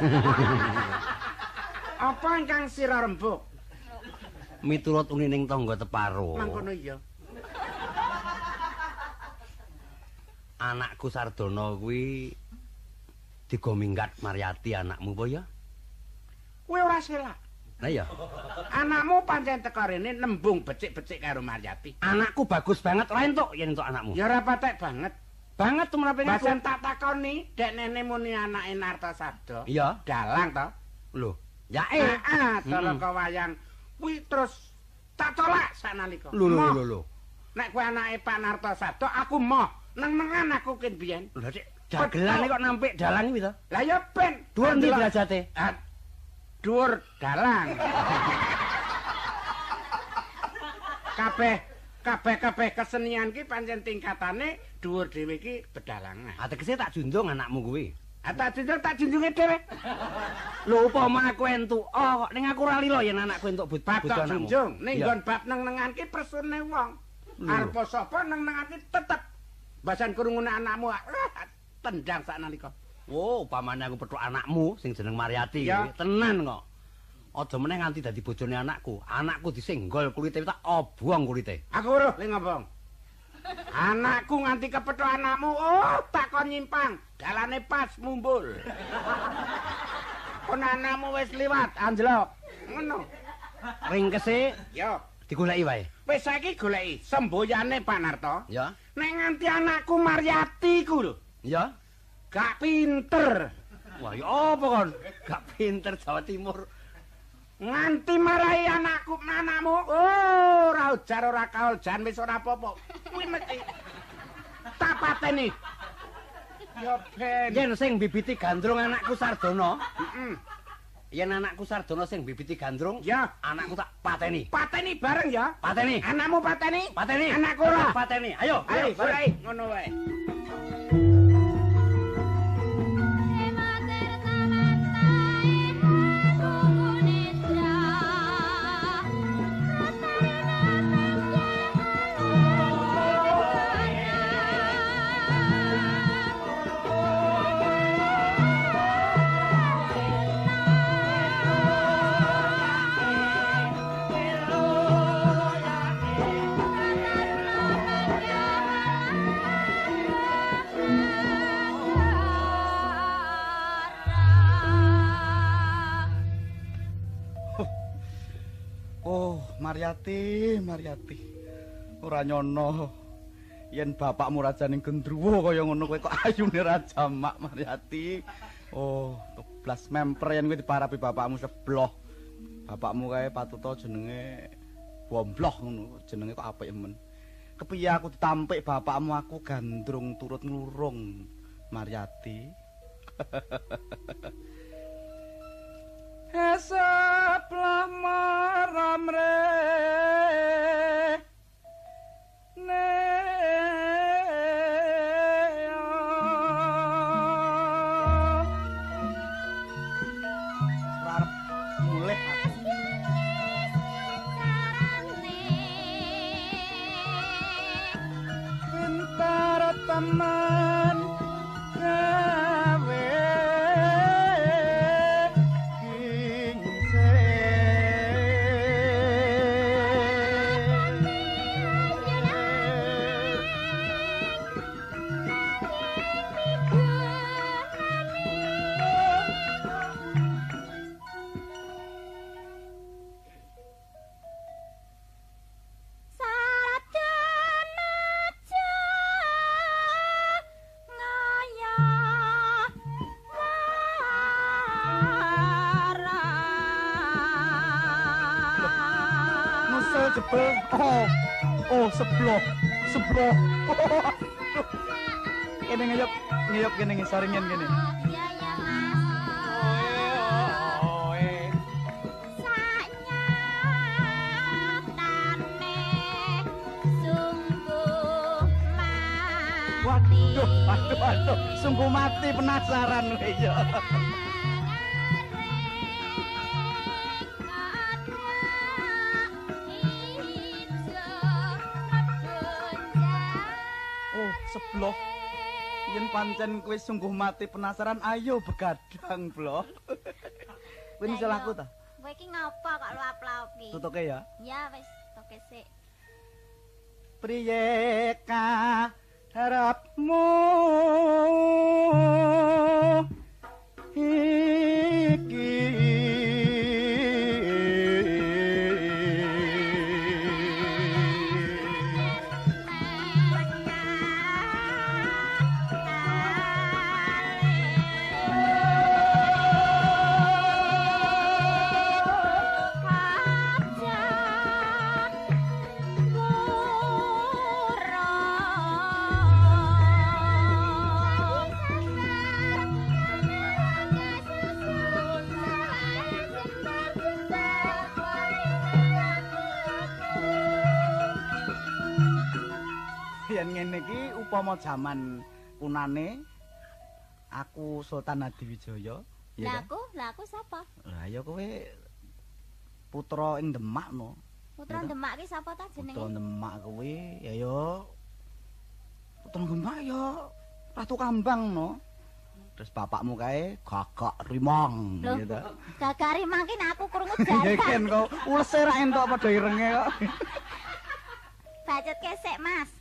[SPEAKER 1] Apa ingkang sira rembug?
[SPEAKER 5] Miturut unining tangga teparo.
[SPEAKER 1] Mangkono iya.
[SPEAKER 5] Anakku Sardono kuwi digominggat Maryati anakmu apa ya?
[SPEAKER 1] Kowe ora selak.
[SPEAKER 5] Lah iya.
[SPEAKER 1] Anakmu pancen teko rene nembung becik-becik karo Maryati.
[SPEAKER 5] Anakku bagus banget ora entuk yen entuk anakmu.
[SPEAKER 1] Ya ora patek banget.
[SPEAKER 5] Banget tumrape aku.
[SPEAKER 1] Basan tak takoni, dek nene muni anake Narto Sabdo.
[SPEAKER 5] Iya.
[SPEAKER 1] Dalang to?
[SPEAKER 5] Lho, yae.
[SPEAKER 1] Heeh, tolaka wayang. Kuwi terus tak tolak sanalika.
[SPEAKER 5] Lho lho lho.
[SPEAKER 1] Nek kowe anake Pak Narto Sabdo, aku moh. Neng-nengan aku kin biyen.
[SPEAKER 5] Lho, Dik, dagelane kok nampik dalang iki to?
[SPEAKER 1] Lah ya ben.
[SPEAKER 5] Dhuwur ndi derajate?
[SPEAKER 1] Ah, Dhuwur dalang. Kabeh kabeh kabeh kesenian ki pancen tingkatane dhuwur dhewe ki bedalangan.
[SPEAKER 5] Ah tegese tak junjung anakmu kuwi.
[SPEAKER 1] Ah tak junjung, tak junjunge dhewe.
[SPEAKER 5] Lho upama aku entuk kok ning aku ora lila yen anakku entuk bojo
[SPEAKER 1] anakmu. Junjung ning nggon bab neng-nengan ki persune wong. Arep sapa neng-nengan ki tetep basan krungune anakmu tendang sak nalika.
[SPEAKER 5] Oh, upamane aku petuk anakmu sing jeneng Mariati kuwi tenan kok. Aja meneh nganti dadi bojone anakku. Anakku disenggol kulite tak obong kulite.
[SPEAKER 1] Aku weruh le ngomong. Anakku nganti kepethuk anakmu, oh tak kon nyimpang. Dalane pas mumbul. Kon anakmu wis liwat anjlok. Ngono.
[SPEAKER 5] Ringkese
[SPEAKER 1] ya
[SPEAKER 5] digoleki wae.
[SPEAKER 1] Wis saiki goleki semboyane Pak Narto.
[SPEAKER 5] Ya.
[SPEAKER 1] Nek nganti anakku Mariati ku lho.
[SPEAKER 5] Ya.
[SPEAKER 1] Gak pinter.
[SPEAKER 5] Wah, ya apa kon? Gak pinter Jawa Timur.
[SPEAKER 1] Nganti marahi anakku anakmu, oh ora ujar ora kaul jan wis ora apa-apa. Kuwi mesti tak pateni. Ya ben.
[SPEAKER 5] Yen sing bibiti gandrung anakku Sardono,
[SPEAKER 1] heeh.
[SPEAKER 5] Yen anakku Sardono sing bibiti gandrung,
[SPEAKER 1] ya
[SPEAKER 5] anakku tak pateni.
[SPEAKER 1] Pateni bareng ya.
[SPEAKER 5] Pateni.
[SPEAKER 1] Anakmu pateni?
[SPEAKER 5] Pateni.
[SPEAKER 1] Anakku ora.
[SPEAKER 5] Pateni. Ayo,
[SPEAKER 1] ayo, ayo, ngono wae.
[SPEAKER 4] Mariati, Mariati. Ora nyono yen bapakmu rajaning gendruwo kaya ngono kowe kok ayune raja mak Mariati. Oh, toblas memper yen kowe diparapi bapakmu sebloh. Bapakmu kae patuta jenenge Bombloh ngono, jenenge kok apik men. Kepiye aku ditampik bapakmu aku gandrung turut nglurung Mariati. Sebelah maram re ne arep mulih aku. Pintar teman gawe jebel. Oh, oh sebloh, sebloh. Kene ngeyop, ngeyop kene ngisoringen kene.
[SPEAKER 3] Iya ya Mas. Saknyatane sungguh mati.
[SPEAKER 4] Waduh, waduh, waduh, sungguh mati penasaran kowe ya. Sebloh. Yen pancen kowe sungguh mati penasaran, ayo begadang, Bloh. Kowe nyusul aku ta?
[SPEAKER 3] Kowe iki ngopo kok luap-luap iki?
[SPEAKER 4] Tutuke ya?
[SPEAKER 3] Ya wis, tutuke sik.
[SPEAKER 4] Priye karepmu iki? Yen ngene iki upama jaman kunane aku Sultan Hadiwijaya.
[SPEAKER 3] Lah aku, lah aku sapa?
[SPEAKER 4] Lah ya kowe putra ing Demak no.
[SPEAKER 3] Putra Demak ki sapa ta jenenge?
[SPEAKER 4] Putra Demak kuwi ya ya Putra Demak ya Ratu Kambang no. Terus bapakmu kae Gagak Rimang ya ta.
[SPEAKER 3] Gagak Rimang ki nek aku krungu jaran.
[SPEAKER 4] Ya ken kok ulese ra entuk padha irenge kok.
[SPEAKER 3] Bacot kesek, Mas.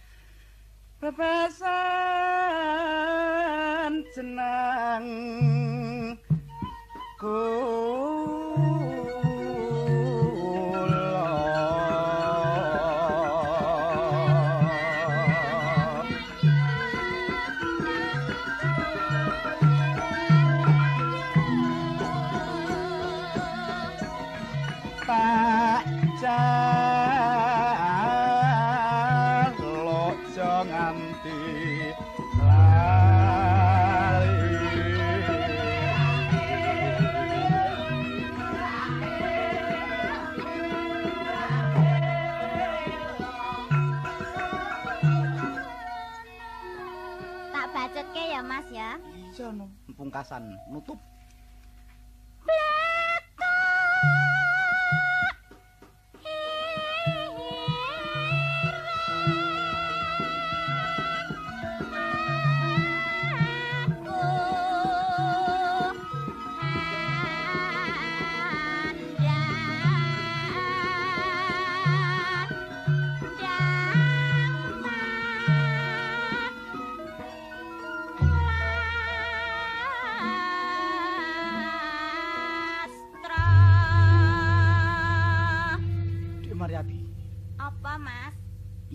[SPEAKER 1] Bebasan jeneng kula. Tak jaluk aja nganti lali.
[SPEAKER 3] Tak bacotke ya, Mas ya.
[SPEAKER 4] Iya no, pungkasan nutup.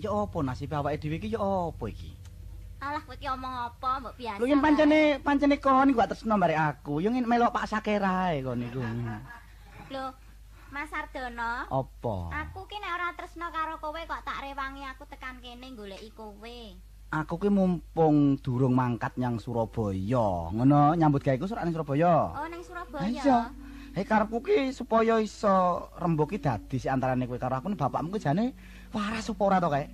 [SPEAKER 4] Ya apa nasib awake dhewe iki ya apa iki?
[SPEAKER 3] Alah kowe iki omong apa mbok biasa.
[SPEAKER 4] Lho yen pancene kon iku gak tresno barek aku, yo melok Pak Sakerae kon iku.
[SPEAKER 3] Lho, Mas Sardono.
[SPEAKER 4] Apa?
[SPEAKER 3] Aku ki nek ora tresno karo kowe kok tak rewangi aku tekan kene goleki kowe.
[SPEAKER 4] Aku ki mumpung durung mangkat nyang Surabaya. Ngono nyambut gaweku surak ning Surabaya.
[SPEAKER 3] Oh, ning Surabaya.
[SPEAKER 4] Iya. Hei karepku ki supaya iso rembug ki dadi sik antarane kowe karo aku bapakmu ki jane waras apa ora to kae?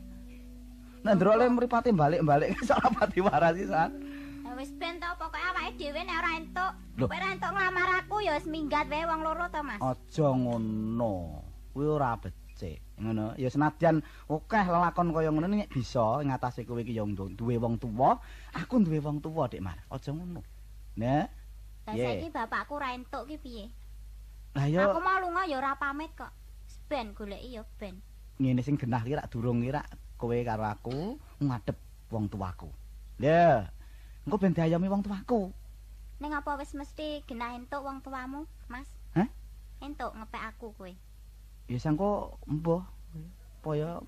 [SPEAKER 4] Nek ndelok le mripate balik-balik iso ora pati waras sisan.
[SPEAKER 3] Ya wis ben to pokoke awake dhewe nek ora entuk, kowe ora entuk nglamar aku ya wis minggat wae wong loro to, Mas.
[SPEAKER 4] Aja ngono. Kuwi ora becik. Ngono. Ya senadyan akeh lelakon kaya ngono nek bisa ngatasi kowe iki ya duwe wong tuwa, aku duwe wong tuwa, Dik Mar. Aja ngono. Nah.
[SPEAKER 3] Lah saiki bapakku ora entuk ki piye?
[SPEAKER 4] Lah ya
[SPEAKER 3] aku mau lunga ya ora pamit kok. Wis ben goleki ya ben.
[SPEAKER 4] Ngene sing genah ki rak durung ki rak kowe karo aku ngadep wong tuaku. Lha, engko ben diayomi wong tuaku.
[SPEAKER 3] Ning apa wis mesti genah entuk wong tuamu, Mas?
[SPEAKER 4] Hah?
[SPEAKER 3] Entuk ngepek aku kowe.
[SPEAKER 4] Ya sangko embuh. Apa ya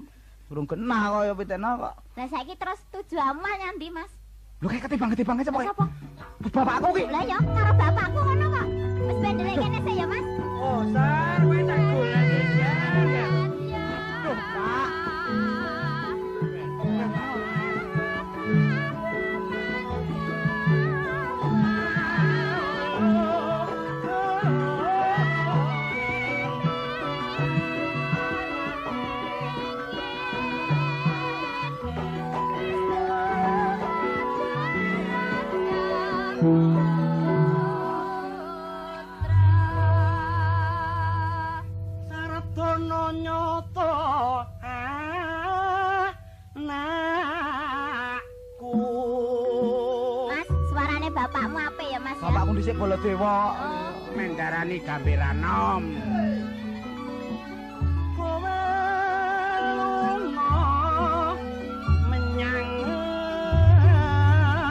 [SPEAKER 4] durung genah kaya pitena kok.
[SPEAKER 3] Lah saiki terus tujuanmu nyandi, Mas?
[SPEAKER 4] Lho kae ketimbang-ketimbang sapa
[SPEAKER 3] kae?
[SPEAKER 4] Bapakku ki.
[SPEAKER 3] Lah ya karo bapakku ngono kok. Wis ben ndelik kene sik ya, Mas.
[SPEAKER 1] Oh, Sar, kowe tak goleki Sar. Duh, Pak. Sardono nyoto anakku.
[SPEAKER 3] Mas, suarane bapakmu apik ya, Mas?
[SPEAKER 4] Bapakku dhisik Baladewa.
[SPEAKER 3] Oh.
[SPEAKER 1] Mendarani Gambiranom. Kowe lunga menyang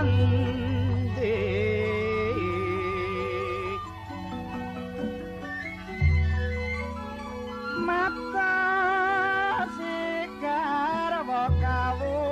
[SPEAKER 1] endi? Mata sigarwa kawula.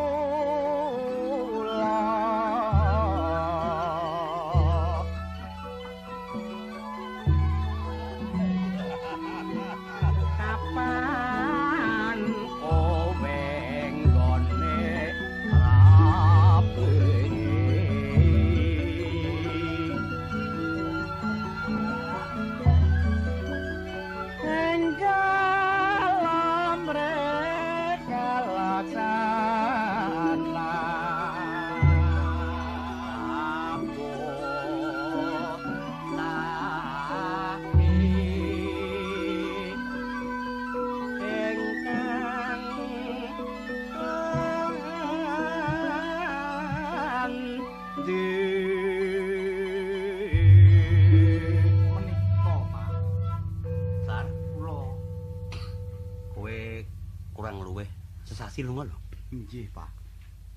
[SPEAKER 5] sasi lunga lho.
[SPEAKER 4] Nggih, Pak.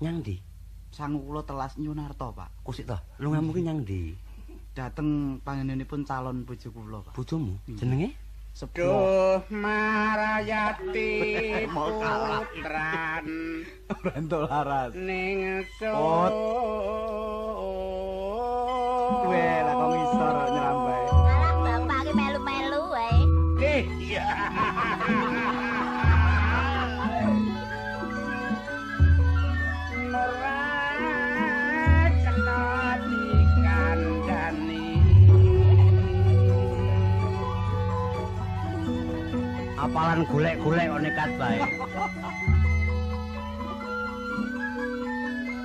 [SPEAKER 5] Nyang ndi?
[SPEAKER 4] Sangu kula telas Nyunarto, Pak.
[SPEAKER 5] Kusik to. Lungamu ki nyang ndi?
[SPEAKER 4] Dateng panjenenganipun calon bojo kula, Pak.
[SPEAKER 5] Bojomu? Jenenge?
[SPEAKER 1] Duh Marayati putran
[SPEAKER 4] ora entuk laras
[SPEAKER 1] ning
[SPEAKER 4] kowe lah kok ngisor nyrambai.
[SPEAKER 3] Alah bapak ki melu-melu wae.
[SPEAKER 1] Iya. Ora kena dikandani.
[SPEAKER 5] Apalan golek-golek kok nekat bae.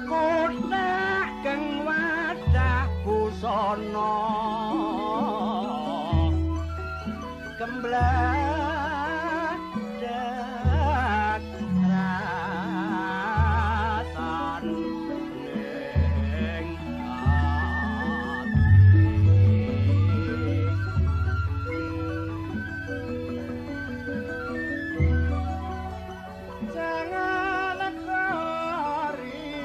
[SPEAKER 5] Kotak geng wadah busana gembladak rasan ning ati.
[SPEAKER 4] Jangan kori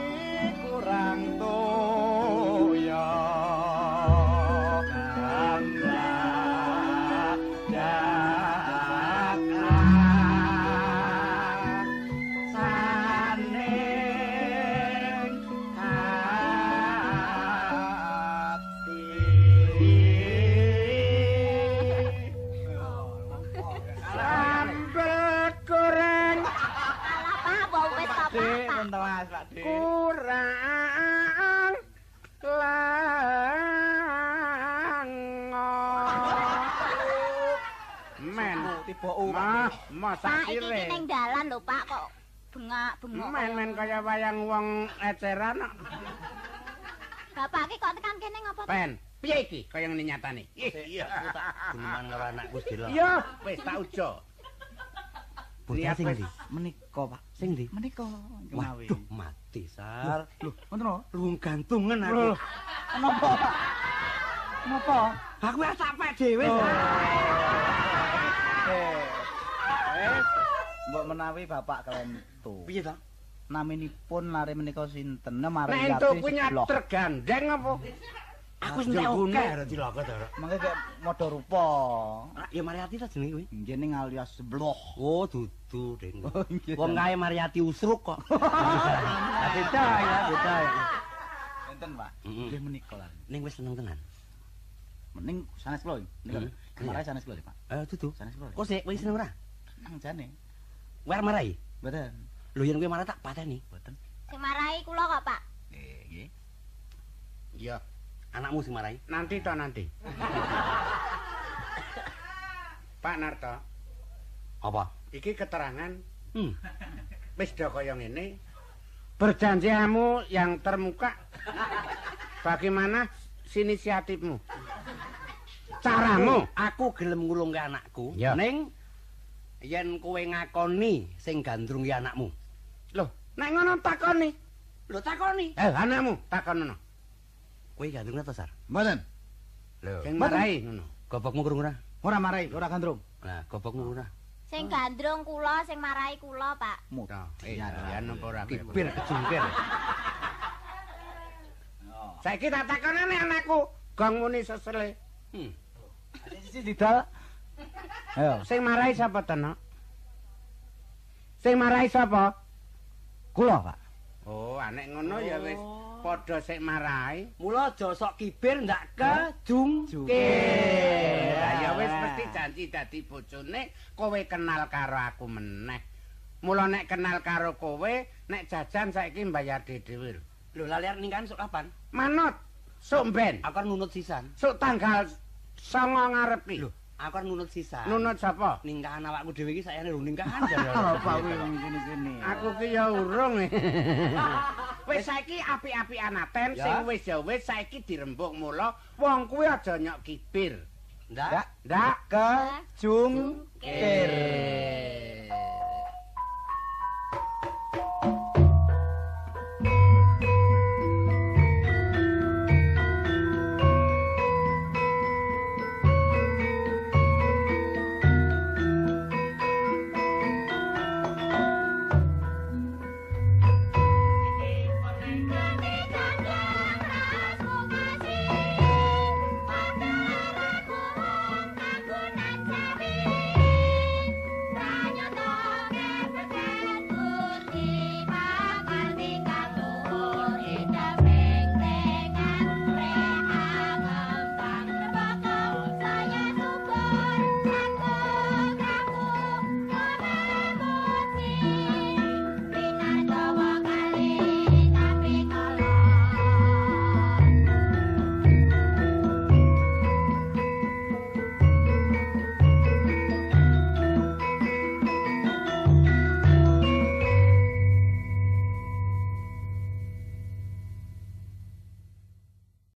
[SPEAKER 4] kurang toya
[SPEAKER 1] saning ati. Sambel goreng
[SPEAKER 3] Alah Pak, mbok wis to Pak.
[SPEAKER 4] Telas, Pak De.
[SPEAKER 1] Kurang lango. Men
[SPEAKER 4] tiba
[SPEAKER 1] mah masa
[SPEAKER 3] Pak, iki
[SPEAKER 1] sire.
[SPEAKER 3] ning dalan lho Pak kok bengak-bengok.
[SPEAKER 1] Men kaya wayang wong eceran kok.
[SPEAKER 3] Bapak ki kok tekan kene ngopo?
[SPEAKER 1] Pen, piye iki kaya ngene nyatane? Iya.
[SPEAKER 5] Guneman karo anakku sedhela.
[SPEAKER 1] Iya, wis tak ujo.
[SPEAKER 5] Bocah sing ndi?
[SPEAKER 4] Menika, Pak.
[SPEAKER 5] Sing ndi?
[SPEAKER 4] Menika kemawi.
[SPEAKER 5] Waduh, mati Sar.
[SPEAKER 4] Lho, ngoten lho.
[SPEAKER 5] Luwung gantungan aku.
[SPEAKER 4] Napa, Pak? Napa?
[SPEAKER 5] Aku wis tak pek dhewe.
[SPEAKER 4] Wis, mbok menawi Bapak kelentu.
[SPEAKER 5] Piye to?
[SPEAKER 4] Naminipun lare menika sinten?
[SPEAKER 1] Nek
[SPEAKER 4] Mariyati
[SPEAKER 1] entuk kuwi
[SPEAKER 4] sebelah.
[SPEAKER 1] nyater gandeng apa?
[SPEAKER 5] Aku wis entek akeh ora cilaka to.
[SPEAKER 4] Mangke kek modho rupa.
[SPEAKER 5] Ya Mariyati ta jenenge kuwi?
[SPEAKER 4] Nggih ning alias sebloh.
[SPEAKER 5] Oh, dudu ding.
[SPEAKER 4] Oh, nggih.
[SPEAKER 5] Wong kae Mariyati usruk kok. Lah beda ya, beda ya.
[SPEAKER 4] Enten, Pak.
[SPEAKER 5] Heeh.
[SPEAKER 4] Nggih menika lare.
[SPEAKER 5] Ning wis seneng tenan.
[SPEAKER 4] Mening sanes kula. Menika. Kemarin sanes kula, Pak.
[SPEAKER 5] Dudu.
[SPEAKER 4] Sanes kula.
[SPEAKER 5] Kok sik kowe seneng ora?
[SPEAKER 4] Seneng jane.
[SPEAKER 5] Kowe arep marahi?
[SPEAKER 4] Mboten.
[SPEAKER 5] Lho yen kowe marah tak pateni.
[SPEAKER 4] Mboten.
[SPEAKER 3] Sing marahi kula kok, Pak.
[SPEAKER 4] Nggih, nggih.
[SPEAKER 1] Iya,
[SPEAKER 5] Anakmu sing marahi.
[SPEAKER 1] nanti to nanti. Pak Narto,
[SPEAKER 5] Apa?
[SPEAKER 1] iki keterangan wis do kaya ngene. Berjanjiamu yang termuka. Bagaimana inisiatifmu? Caramu?
[SPEAKER 5] Aku gelem ngulungke anakku.
[SPEAKER 1] Ya.
[SPEAKER 5] Ning yen kowe ngakoni sing gandrung ki anakmu.
[SPEAKER 1] Loh, nek ngono takoni.
[SPEAKER 5] Lho takoni.
[SPEAKER 1] Anakmu takonono.
[SPEAKER 5] Kowe gandrung ta, Sar?
[SPEAKER 4] Mboten.
[SPEAKER 5] Lho.
[SPEAKER 1] Sing marahi ngono.
[SPEAKER 5] Gobokmu krungu ora?
[SPEAKER 4] Ora marahi, ora gandrung.
[SPEAKER 5] Lah, gobokmu ora.
[SPEAKER 3] Sing gandrung kula, sing marahi kula, Pak.
[SPEAKER 1] Iya, ya napa ora
[SPEAKER 5] Kibir kejungkir.
[SPEAKER 1] Saiki tak takonane anakku, gong muni sesele.
[SPEAKER 4] Sisi didal. Ayo,
[SPEAKER 1] Sing marahi sapa to, Nok? Sing marahi sapa?
[SPEAKER 4] kula, Pak.
[SPEAKER 1] Oh, anek ngono ya wis padha sik marahi.
[SPEAKER 5] Mula aja sok kibir ndak kejungkir.
[SPEAKER 1] Lah ya wis mesti janji dadi bojone, kowe kenal karo aku meneh. Mula nek kenal karo kowe, nek jajan saiki mbayar dhewe.
[SPEAKER 5] Lho lali arep ningkahan sok kapan?
[SPEAKER 1] Manut, sok ben.
[SPEAKER 5] Aku arep nunut sisan.
[SPEAKER 1] Sok tanggal 9 ngarep iki.
[SPEAKER 5] Lho, aku arep nunut sisan.
[SPEAKER 1] Nunut sapa?
[SPEAKER 5] Ningkahan awakku dhewe iki sayane lho ningkahan.
[SPEAKER 4] Bapak kuwi wong sini-sini.
[SPEAKER 1] Aku ki ya urung. Wis saiki apik-apikan aten sing wis ya wis saiki dirembuk mula wong kuwi aja nyok kibir.
[SPEAKER 5] Ndak.
[SPEAKER 1] Ndak
[SPEAKER 4] kejungkir.